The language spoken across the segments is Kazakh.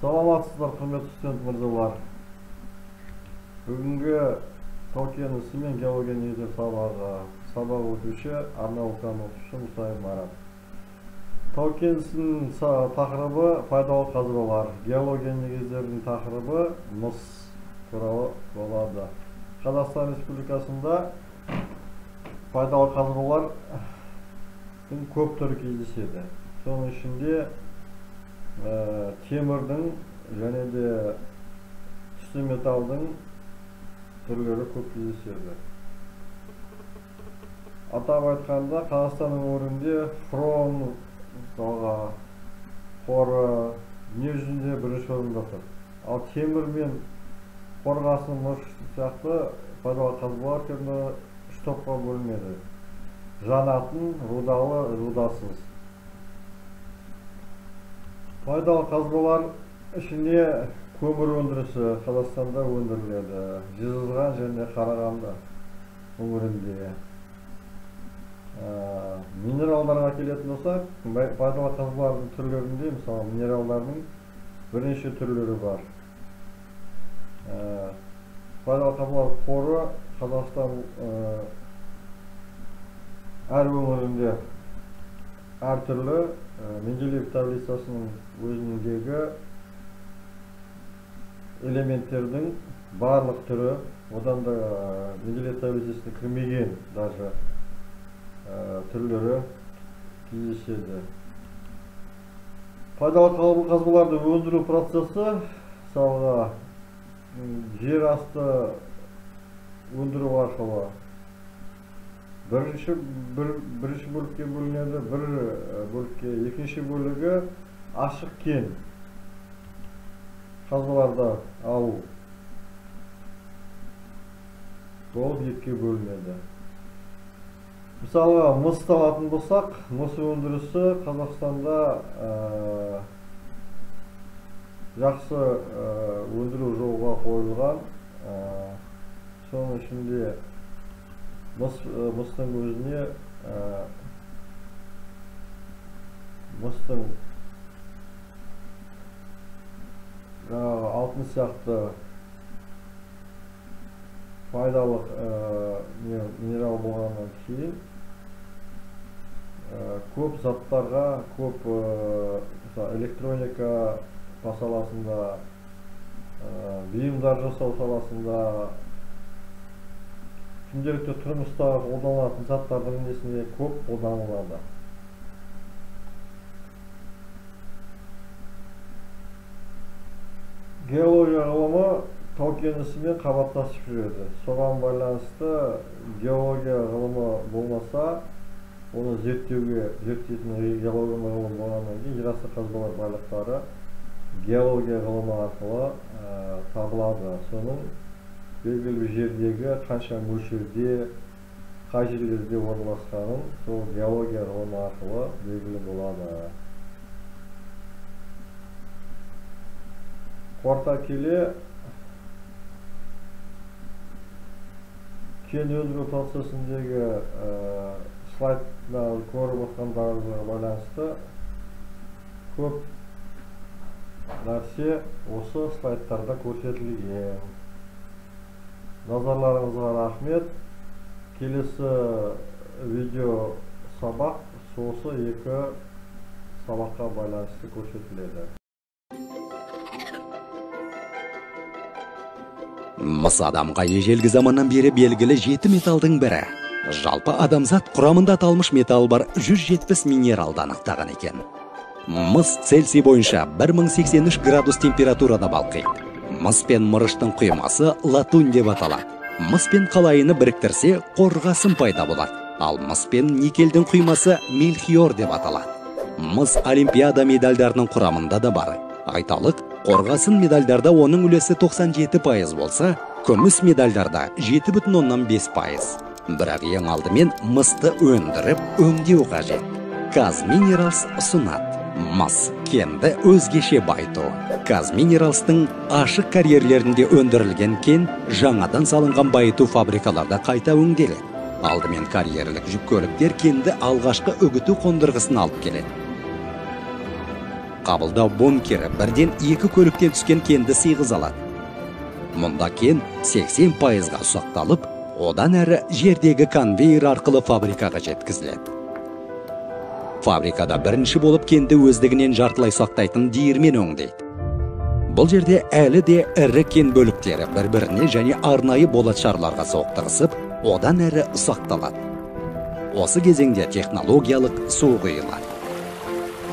Саламатсыздар, құрметті студент мырзалар. Бүгінгі тау-кен ісі мен геология негіздері сабағы, сабақ өтуші арнаулы пән оқытушысы Мұсаев Марат. Тау-кен ісінің тақырыбы пайдалы қазбалар, геология негіздерінің тақырыбы мыс туралы болады. Қазақстан Республикасында пайдалы қазбалардың көп түрі кездеседі. Соның ішінде темірдің және де түсті металдың түрлері көп кездеседі. Атап айтқанда, Қазақстан өңірінде хром мысалға қоры дүние жүзінде бірінші орында тұр. Ал темір мен қорғасын, мырыш сияқты пайдалы қазбалар кемі үш топқа бөлінеді: жанатын, рудалы, рудасыз. Пайдалы қазбалар ішінде көмір өндірісі Қазақстанда өндіріледі. Жезқазған және Қарағанды өңірінде. Минералдарға келетін болсақ, пайдалы қазбалардың түрлерінде, мысалы, минералдардың бірнеше түрлері бар. Пайдалы қазбалар қоры Қазақстан әр өңірінде әртүрлі. Менделеев таблицасының өзіндегі элементтердің барлық түрі, одан да Менделеев таблицасына кірмеген даже түрлері кездеседі. Пайдалы қазбаларды өндіру процесі, мысалға, жер асты өндіру арқылы бірінші бөлікке бөлінеді, бір бөлікке, екінші бөлігі ашық кен қазбаларды алу болып екіге бөлінеді. Мысалға, мысты алатын болсақ, мыс өндірісі Қазақстанда жақсы өндіру жолға қойылған. Соның ішінде мыстың өзіне мыстың жаңағы алтын сияқты пайдалы минерал болғаннан кейін көп заттарға, көп электроника саласында, бұйымдар жасау саласында, күнделікті тұрмыста қолданылатын заттардың несіне көп қолданылады. Геология ғылымы тау-кен ісімен қабаттасып жүреді. Соған байланысты геология ғылымы болмаса, оны зерттейтін геология ғылымы болғаннан кейін жерасты қазбалар байлықтары геология ғылымы арқылы табылады. Соның белгілі бір жердегі қанша мөлшерде, қай жерлерде орналасқанын сол геология ғылымы арқылы белгілі болады. Қорыта келе, кен өндіру процесіндегі слайдта көріп отқандарыңызға байланысты көп нәрсе осы слайдтарда көрсетілген. Назарларыңызға рахмет. Келесі видео сабақ осы екі сабаққа байланысты көрсетіледі. Мыс адамға ежелгі заманнан бері белгілі 7 металдың бірі. Жалпы адамзат құрамында аталмыш металл бар 170 минералды анықтаған екен. Мыс Цельсий бойынша 1083 градус температурада балқиды. Мыс пен мырыштың құймасы латунь деп аталады. Мыс пен қалайыны біріктірсе, қорғасын пайда болады. Ал мыс пен никельдің құймасы мельхиор деп аталады. Мыс олимпиада медальдарының құрамында да бар. Айталық, қорғасын медальдарда оның үлесі 97% болса, күміс медальдарда 7,5%. Бірақ ең алдымен мысты өндіріп, өңдеу қажет. Казминералс ұсынады. Мыс кенді өзгеше байыту. Казминералстың ашық карьерлерінде өндірілген кен жаңадан салынған байыту фабрикаларда қайта өңделеді. Алдымен карьерлік жүк көліктер кенді алғашқы үгіту қондырғысын алып келеді. Қабылдау бункері бірден 2 көліктен түскен кенді сыйғыза алады. Мұнда кен 80%-ға ұсақталып, одан әрі жердегі конвейер арқылы фабрикаға жеткізіледі. Фабрикада бірінші болып кенді өздігінен жартылай ұсақтайтын диірмен өңдейді. Бұл жерде әлі де ірі кен бөліктері бір-біріне және арнайы болат шарларға соқтығысып, одан әрі ұсақталады. Осы кезеңде технологиялық су құйылады.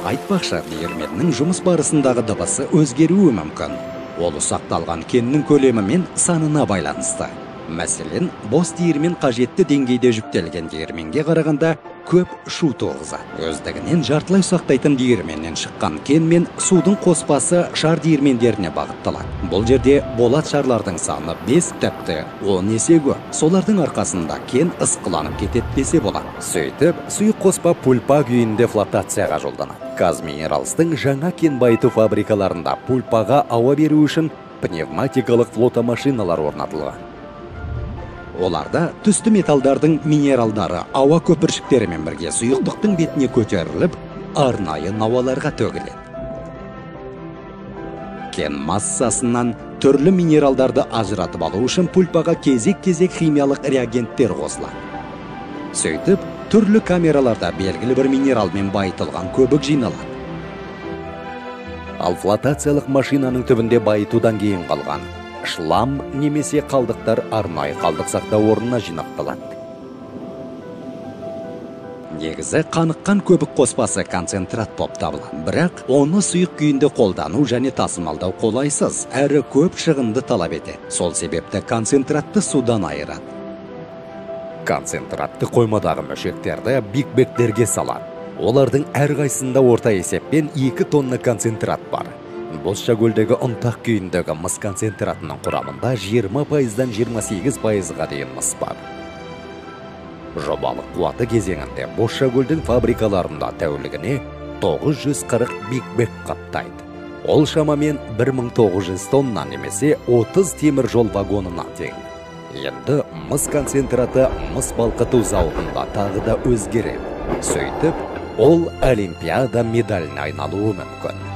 Айтпақшы, диірменнің жұмыс барысындағы дыбысы өзгеруі мүмкін. Ол ұсақталған кеннің көлемі мен санына байланысты. Мәселен, бос диірмен қажетті деңгейде жүктелген диірменге қарағанда көп шу туғызады. Өздігінен жартылай ұсақтайтын диірменнен шыққан кен мен судың қоспасы шар диірмендеріне бағытталады. Бұл жерде болат шарлардың саны 5, тіпті 10 есе көп. Солардың арқасында кен ысқыланып кетеді десе болады. Сөйтіп, сұйық қоспа пульпа күйінде флотацияға жолданады. Казминералстың жаңа кен байыту фабрикаларында пульпаға ауа беру үшін пневматикалық флотомашиналар орнатылған. Оларда түсті металдардың минералдары ауа көпіршіктерімен бірге сұйықтықтың бетіне көтеріліп, арнайы науаларға төгіледі. Кен массасынан түрлі минералдарды ажыратып алу үшін пульпаға кезек-кезек химиялық реагенттер қосылады. Сөйтіп, түрлі камераларда белгілі бір минералмен байытылған көбік жиналады. Ал флотациялық машинаның түбінде байытудан кейін қалған шлам немесе қалдықтар арнайы қалдық сақтау орнына жинақталады. Негізі қаныққан көбік қоспасы концентрат болып табылады. Бірақ оны сұйық күйінде қолдану және тасымалдау қолайсыз, әрі көп шығынды талап етеді. Сол себепті концентратты судан айырады. Концентратты қоймадағы мөшектерді бигбектерге салады. Олардың әрқайсысында орта есеппен 2 тонна концентрат бар. Бозшакөлдегі ұнтақ күйіндегі мыс концентратының құрамында 20%-дан 28%-ға дейін мыс бар. Жобалық қуаты кезеңінде Бозшакөлдің фабрикаларында тәулігіне 940 бигбек қаптайды. Ол шамамен 1900 тонна немесе 30 темір жол вагонына тең. Енді мыс концентраты мыс балқыту зауытында тағы да өзгереді. Сөйтіп, ол олимпиада медаліне айналуы мүмкін.